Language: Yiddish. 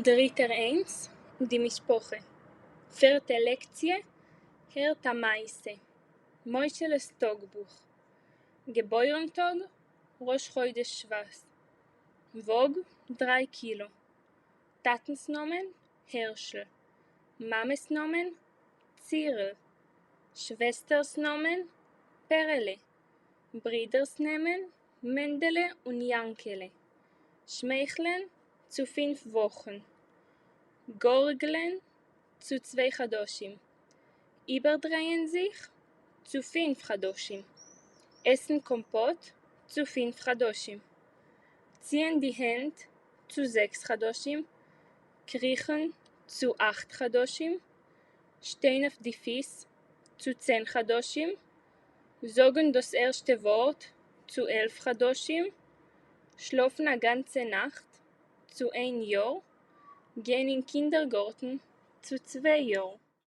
דריטער איינס, די משפּחה. פֿערטע לעקציע, הערט אַ מעשׂה. משהלעס טאָגבוך. געבוירן-טאָג, ראש-חודש שבֿט. וואָג, דרײַ קילאָ. טאַטנס נאָמען, הערשל. מאַמעס נאָמען, צירל. שוועסטערס נאָמען, פּערעלע. ברידערס נעמען, מענדעלע און יאַנקעלע. שמייכלען, צו פֿינף וואָכן. גאָרגלען, צו צוויי חדשים. איבערדרייען זיך, צו פֿינף חדשים. עסן קאָמפּאָט, צו פֿינף חדשים. ציִען די הענט, צו זעקס חדשים. קריכן, צו אַכט חדשים. שטיין אויף די פֿיס, צו 10 חדשים. זאָגן דאָס ערשטע וואָרט, צו 11 חדשים. שלאָפֿן אַ גאַנצע נאַכט, צו איין יאָר. גיין אין קינדערגאָרטן, צו צוויי יאָר.